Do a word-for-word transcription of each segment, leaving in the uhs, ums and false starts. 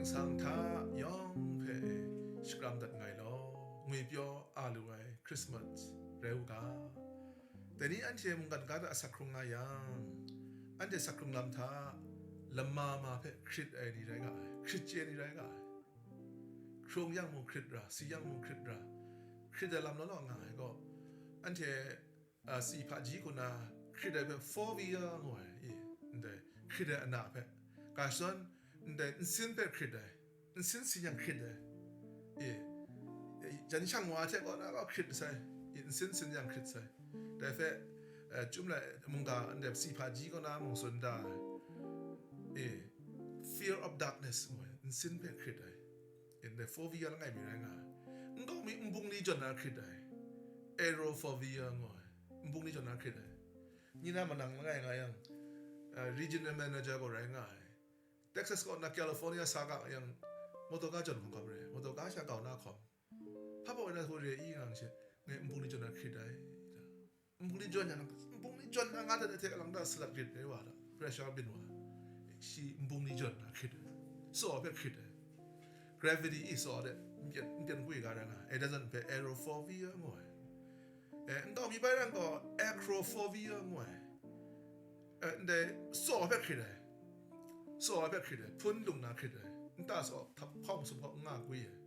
Sang hta yawng hpe shakram dat nngai law, ngwipyaw a lu ai Christmas rai u ga. Dai ni anhte mungkan ga hta asak hkrung nga yang, anhte asak hkrung lam hta lama ma hpe hkrit ai ni rai nga ai, hkrit chye ni rai nga ai. Hkrung yang mung hkrit ra, si yang mung hkrit ra, hkrit ai lam law law nga ai gaw, anhte a, si hpaji kaw na hkrit ai hpe phobia ngu ai, i, ndai hkrit ai ana hpe, ga shadawn ndai nsin hpe hkrit ai, nsin sin yang hkrit ai, i, jan shang wa hte kaw na gaw hkrit sai, i, nsin sin yang hkrit sai. Dai hpe, eh, chyum lai mungga ndai si hpaji kaw na mung tsun da ai, i, fear of darkness ngu ai, nsin hpe hkrit ai, i, ndai phobia langai mi rai nga ai. Nkau mi nbung ni jawn na hkrit ai, aerophobia ngu ai. Nbung ni jawn na hkrit ai. Ni na manang langai nga yang, ah, regional manager gaw rai nga ai. Texas kaw na California sa ga yang, motor ka jawn hkawm hkawm re, motor ka sha kau na hkawm. Hpa baw na hku re i nga she, ngai nbung ni jawn na hkrit ai. Nbung ni jawn yang, nbung ni jawn na nga dat hte lang da salat hkrit ai wa da, pressure byin wa. Shi nbung ni jawn na hkrit ai. Saw hpe hkrit ai. Gravity i saw de, npyan, npyan gwi ga ra nga. E da zan hpe aerophobia ngu ai. Eh, nkau mi bai rang gaw acrophobia ngu ai. Eh, ndai saw hpe hkrit ai. Saw hpe hkrit ai. Hpun lung na hkrit ai. Nta saw htap hkawng sumhkawng n nga gwi ai.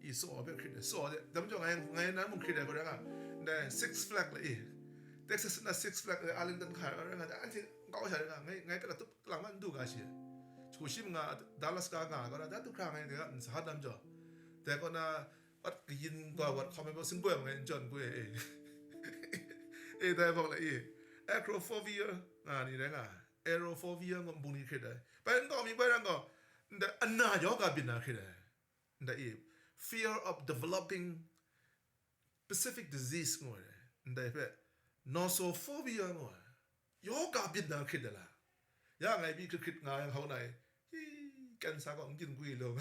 I saw hpe hkrit ai. Saw de, dam jaw ngai, ngai nan mung hkrit ai, kaw rai nga. Ndai Six Flag le i. Texas na Six Flag le Arlington hkai rai nga. Anhte nkau sha rai nga. Ngai, ngai kata tup lang ma n du ga shi ai. Hku shi ma nga, Dallas ga nga, kaw na, da du hkra ngai, ngai, nsa dam jaw. Dai kaw na, wat kayin gaw wat hkawm ai baw singkoi ma ngai n jawn gwi ai e. E, dai bawng la i, acrophobia nga ni rai nga ai. Aerophobia ngu nbung ni hkrit ai. Bai nkau mi bai rang gaw, ndai ana yawga byin na hkrit ai. Ndai i, fear of developing specific disease ngu ai. Ndai hpe nosophobia ngu ai. Yawga byin na hkrit ai la. Ya ngai pyi hkrit hkrit nga yang hau na e, hi, cancer gaw n byin gwi law,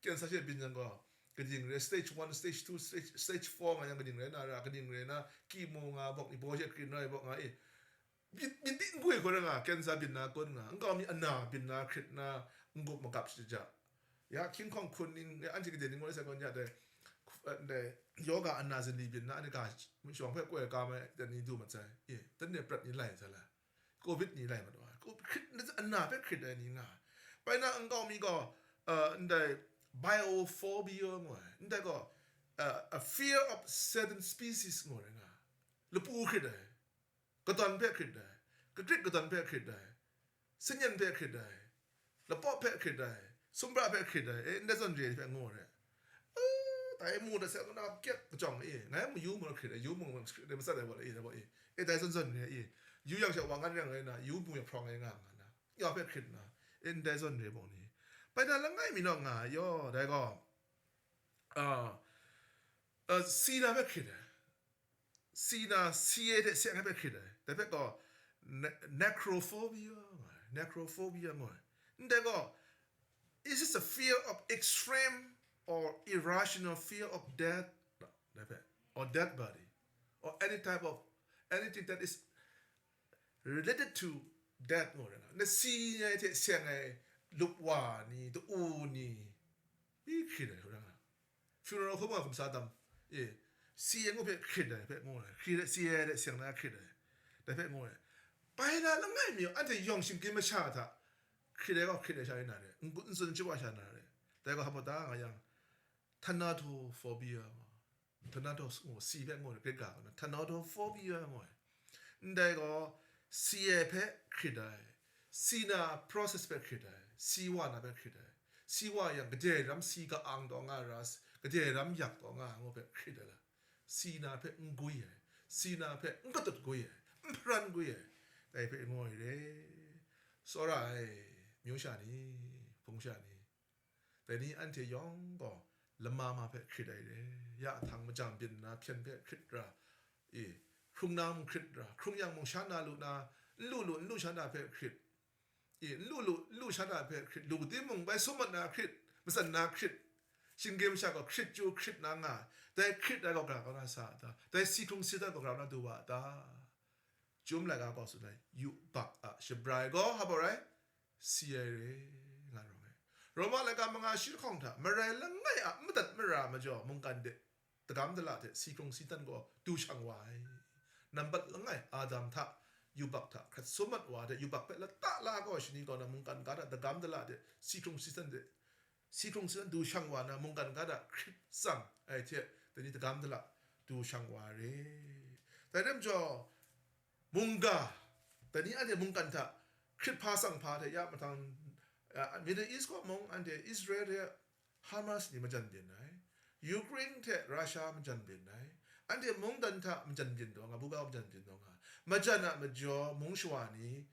cancer she byin yang gaw, kaning re, stage one, stage two, stage, stage four nga yang kaning re na ra, kaning re na, chemo nga bawk ni, baw she hkrit na bawk nga e. Byin, byin ting gwi hkawt nga, cancer byin na kun nga, nkau mi ana byin na hkrit na, n-gup magap shaja. Ya, hkying hkawng hkun ning, ya, anhte gade ning wa sai gaw, ya dai, dai, yoga ana zinli byin na, anhte ga shawng hpe koi kam ai, dai ni du mat sai. Ye, dan de prat ni lai sai la. Covid ni lai mat wa. Covid hkrit, ana hpe hkrit ai ni nga. Bai na nkau mi gaw, uh, ndai biophobia ngu ai. Ndai gaw, uh, a fear of certain species ngu ai nga. Lapu hkrit ai. Kadawn hpe hkrit ai, kakrit kadawn hpe hkrit ai, sanyan hpe hkrit ai, lapawp hpe hkrit ai, sumpra hpe hkrit ai, e, ndai zawn re hpe ngu ai. E, dai mu da se, na kyek kachyawng e, ngai mu yu mu hkrit ai, yu mu hkrit ai, matsat ai wa le, e, dai wa e, e, dai zawn zawn re e, yu yang she wa ngan yang rai na, yu mu yang hprawng ai nga nga na, ya hpe hkrit na, e, ndai zawn re bawng ni, bai na langai mi naw nga ai, yaw, dai gaw, a, a, si na hpe hkrit ai. Si na, si ai hte seng ai hpe hkrit ai. Dai hpe gaw, ne-, necrophobia ngu ai, necrophobia ngu ai. Ndai gaw, is this a fear of extreme or irrational fear of death? Dai hpe, or dead body, or any type of, anything that is related to death ngu ai. Na si ai hte seng ai lup wa ni, ta-u ni, i hkrit ai, hkrit ai. Funeral home a hkum sa tam, e, si ai ngu hpe hkrit ai hpe ngu ai, hkrit ai, si ai de seng na hkrit ai, dai hpe ngu ai. Bai na langai mi, anhte yawng shinggyim masha hta hkrit ai gaw hkrit ai sha rai na re, n-, n tsun chyawm ai sha na re, dai gaw hpa ta nga yang, thanatophobia nga, thanatos ngu, si hpe ngu ai, Greek ga gaw na, thanatophobia ngu ai. Ndai gaw, si ai hpe hkrit ai, si na process hpe hkrit ai, si wa na hpe hkrit ai, si wa yang, gade ram si ka-ang taw nga ra, gade ram yak taw nga ngu hpe hkrit ai la, si na hpe n gwi ai, si na hpe n katut gwi ai, n hparan gwi ai, dai hpe ngu ai re. Tsawra ai, myu sha ni, hpung sha ni, dai ni anhte yawng gaw lama ma hpe hkrit ai re, ya hta majang byin na hpyen hpe hkrit ra, e, hkrung na mung hkrit ra, hkrung yang mung sha na lu na, n lu lu, n lu sha na hpe hkrit, e, n lu lu, n lu sha na hpe hkrit, lu timung bai sum mat na hkrit, matsan na hkrit, shinggyim masha gaw hkrit chyu hkrit na nga, dai hkrit ai gaw gra kau na sa a ta? Dai si hkrung si dat gaw gra na du wa a ta? Chyum laika gaw tsun ai, yu bak a shabrai gaw hpa rai, si ai re, nga rawng ai. Roma laika manga shi lahkawng hta, marai langai a madat mara majaw mungkan de dagam dala hte si hkrung si dan gaw du shang wa ai. Nambat langai Adam hta, yubak hta hkrat sum mat wa hte, yubak hpe lata la gaw shani kaw na mungkan ga hta dagam dala hte si hkrung si dan de, si hkrung si dan du shang wa na mungkan ga hta hkrit tsang ai hte, dai ni dagam dala du shang wa re. Dai rai majaw, mungga, dai ni anhte mungkan hta hkrit hpa tsang hpa hte ya mahtang, ah, Middle East kaw mung anhte Israel hte Hamas ni majan byin ai, Ukraine hte Russia majan byin ai, anhte mungdan hta majan byin taw nga, buga majan byin taw nga, majan a majaw mung shawa ni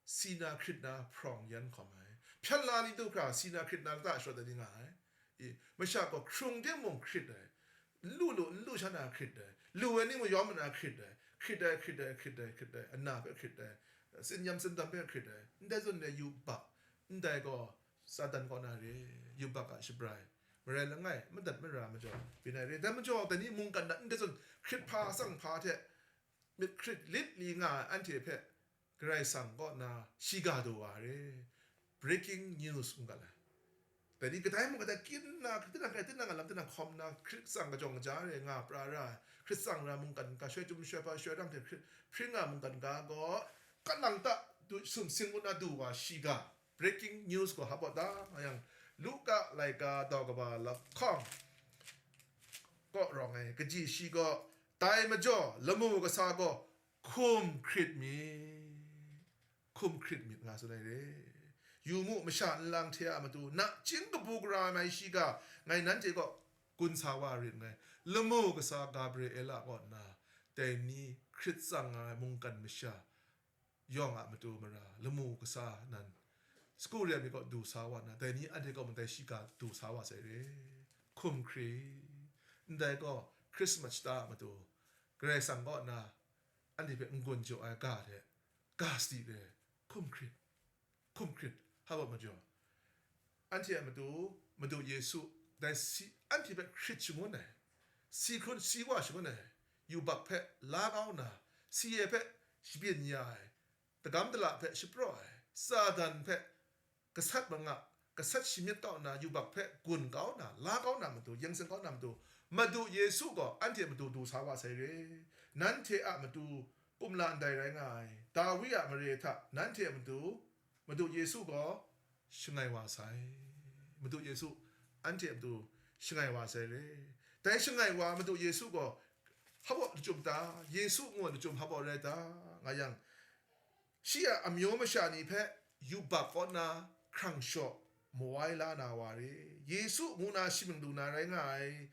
si na hkrit na hprawng yan hkawm ai, hpyan la ni du hkra si na hkrit na lata sharawt ai ni nga ai. I, masha gaw hkrung de mung hkrit ai, n lu lu, n lu sha na hkrit ai, lu ai ni mung yawm na hkrit ai, hkrit ai, hkrit ai, hkrit ai, hkrit ai, ana hpe hkrit ai, tsin yam tsin dam hpe hkrit ai, ndai zawn de yubak, ndai gaw Satan kaw na re, yubak a shabrai, marai langai, madat mara majaw, byin ai re. Dai majaw, dai ni mungkan na ndai zawn hkrit hpa tsang hpa hte, myit hkrit lit li nga ai anhte hpe Karai Kasang kaw na shiga du wa re. Breaking news ngu ga ai. Dai ni kadai mung kadai kyin na, tinang kai tinang a lam tinang hkawm na, hkrit tsang kajawng kaja re nga pra ra ai, hkrit tsang ra mungkan ga, shoi chyum shoi hpa shoi rang hte hkrit hpring nga mungkan ga gaw, kalang ta du, sumsing ngu na du wa shiga. Breaking news gaw hpa baw ta nga yang, Luka laika daw kaba lahkawng kaw rawng ai, kaji shi gaw, dai majaw lamu kasa gaw hkum hkrit mi, hkum hkrit myit nga tsun ai re. Yu mu, masha nlang hte a matu nachying kabu gara ai mai shiga ngai nanhte kaw gun sa wa rit nngai. Lamu kasa Gabriela kaw nna dai ni hkrit tsang nga ai mungkan masha yawng a matu mara, lamu kasa nan, sagu re ai myit kaw du sa wa nna, dai ni anhte kaw mung dai shiga du sa wa sai re. Hkum hkrit, ndai gaw Christmas shata a matu, Karai Kasang kaw nna anhte hpe n-gun jaw ai ga hte, ga sadi re, hkum hkrit, hkum hkrit, hpa baw majaw, anhte a matu, Madu Yesu, dai si, anhte hpe hkrit shangun ai, si hkrun si wa shangun ai, yubak hpe la kau nna, si e hpe shabyin ya ai, dagam dala hpe shapraw ai, Satan hpe gasat manga, gasat shamyit kau nna, yubak hpe gun kau na, la kau na matu, yeng seng kau na matu, Madu Yesu gaw anhte matu du sa wa sai re. Nanhte a matu kumla ndai rai nga ai, Dawi a mare hta nanhte a matu, Madu Yesu gaw shangai wa sai. Madu Yesu anhte a matu shangai wa sai re. Dai shangai wa Madu Yesu gaw hpa baw lachyum ta, Yesu ngu ai lachyum hpa baw rai ta, nga yang, shi a amyu masha ni hpe yubak kaw nna hkrang shaw mawai la na wa re. Yesu ngu na shi mying du na rai nga ai.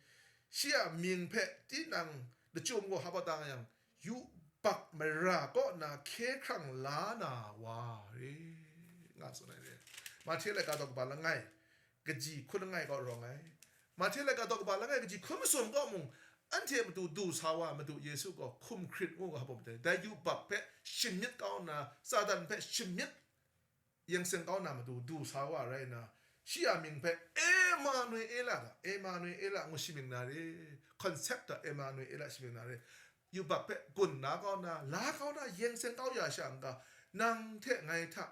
Shi a mying hpe tinang lachyum gaw hpa baw ta nga yang, yubak mara kaw nna hkye hkrang la na wa re, nga tsun ai re. Mahte laika daw kaba langai, kaji hkun langai kaw rawng ai. Mahte laika daw kaba langai kaji hkun masum kaw mung, anhte matu du sa wa Madu Yesu gaw hkum hkrit ngu ga hpa baw dai, dai yubak hpe shamyit kau nna, Satan hpe shamyit yeng seng kau na matu du sa wa rai nna, shi a mying hpe Emanuela ga, Emanuela ngu shamying na re, concept ga Emanuela shamying na re, yubak hpe gun la kau na, la kau na, yeng seng kau ya sha n ga, nang hte ngai hta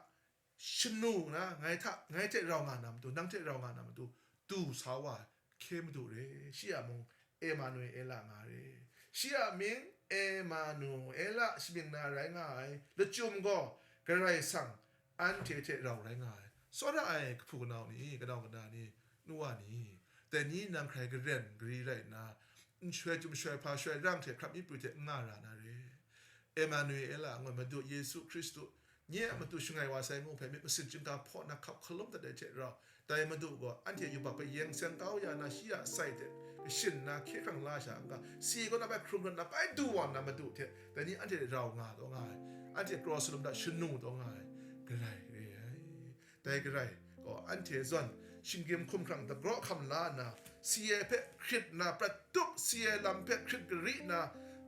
shanu na, ngai hta, ngai hte rau nga na matu, nang hte rau nga na matu, du sa wa ai hkye madu re, shi a mung Emanuela nga re. Shi a mying Emanuela shamying na rai nga ai, lachyum gaw Karai Kasang anhte hte rau rai nga ai. Tsawra ai kahpu kanau ni, kanau kana ni, nu wa ni, dai ni nang hkrai garen gari rai nna, n shoi chyum shoi hpa shoi rang hte hkrap mi pru hte n nga ra na re. Emanuela ngu ai Madu Yesu Hkristu, nye a matu shangai wa sai ngu hpe myit masin chyingga hpaw na hkap hkalum dat ai hte rau, dai Madu gaw anhte yubak hpe yeng seng kau ya na, shi a sai hte kashin nna hkye hkrang la sha n ga, si kaw na bai hkrung rat na bai du wa na Madu hte, dai ni anhte rau nga taw nga ai, anhte kraw salum hta shanu taw nga ai, Karai re ai. Dai Karai gaw anhte zawn shinggyim hkumhkrang dagraw hkam la nna, si ai hpe hkrit nna prat tup, si ai lam hpe hkrit gari nna,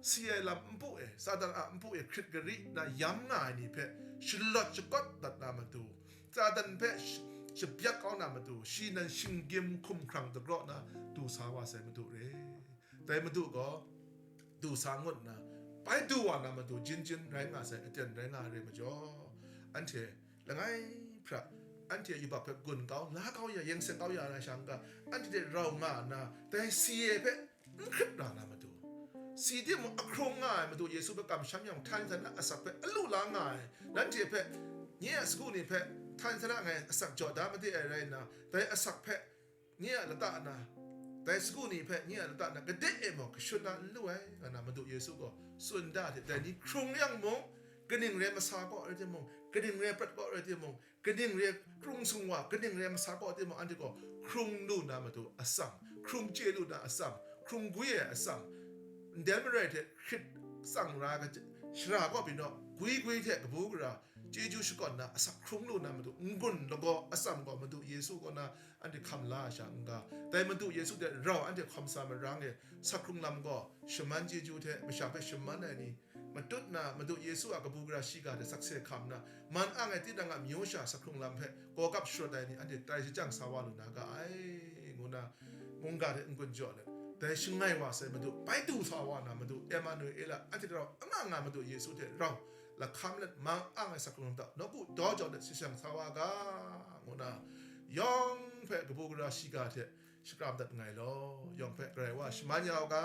si ai lam npu e, Satan a npu e hkrit gari nna yam nga ai ni hpe shalawt shakawt dat na matu, Satan hpe sh-, shabyak kau na matu, shi nan shinggyim hkumhkrang dagraw nna du sa wa sai Madu re. Dai Madu gaw du sa ngut nna, bai du wa na matu jin jin rai nga sai, aten rai nga ai re majaw, anhte langai hpra, anhte yubak hpe gun kau, la kau ya, yeng seng kau ya na sha n ga, anhte hte rau nga nna, dai si e hpe n hkrit ra na matu, si timung ahkrung nga ai Madu Yesu hpe kamsham yang, htan htan a asak hpe alu la nga ai, nanhte hpe, nye a sagu ni hpe htan htan a ngai asak jaw da made ai rai nna, dai asak hpe nye a lata na, dai sagu ni hpe nye a lata na, gade e mung kashut na n lu ai, nga na Madu Yesu gaw tsun da hte, dai ni hkrung yang mung, kaning re masa kaw rai timung, kaning re prat kaw rai timung, kaning re krung sung wa, kaning re masa kaw timung, anhte gaw hkrung lu na matu atsam, hkrung chye lu na atsam, hkrung gwi ai atsam, nden marai hte hkrit tsang ra, shara kaw pyi naw, gwi gwi hte kabu gara chyeju shakawn na asak hkrung lu na matu n-gun lagaw atsam gaw Madu Yesu kaw na anhte hkam la ai sha n ga, dai Madu Yesu hte rau anhte hkawm sa marang e, asak hkrung lam gaw shaman chyeju hte masha hpe shaman ai ni, matut na Madu Yesu a kabu gara shiga hte sakse hkam na, man ang ai tinang a myu sha asak hkrung lam hpe gawgap sharawt ai ni anhte tai shajang sa wa lu na ga ai, ngu na mungga hte n-gun jaw let, dai shangai wa sai Madu, bai du sa wa na Madu, Emanuela, anhte rau a nga nga Madu Yesu hte rau lahkam let mang ang ai asak hkrung lam hta nawku daw jau let shajang sa wa ga, ngu na yawng hpe kabu gara shiga hte shakram dat nngai law, yawng hpe Karai wa shaman ya u ga.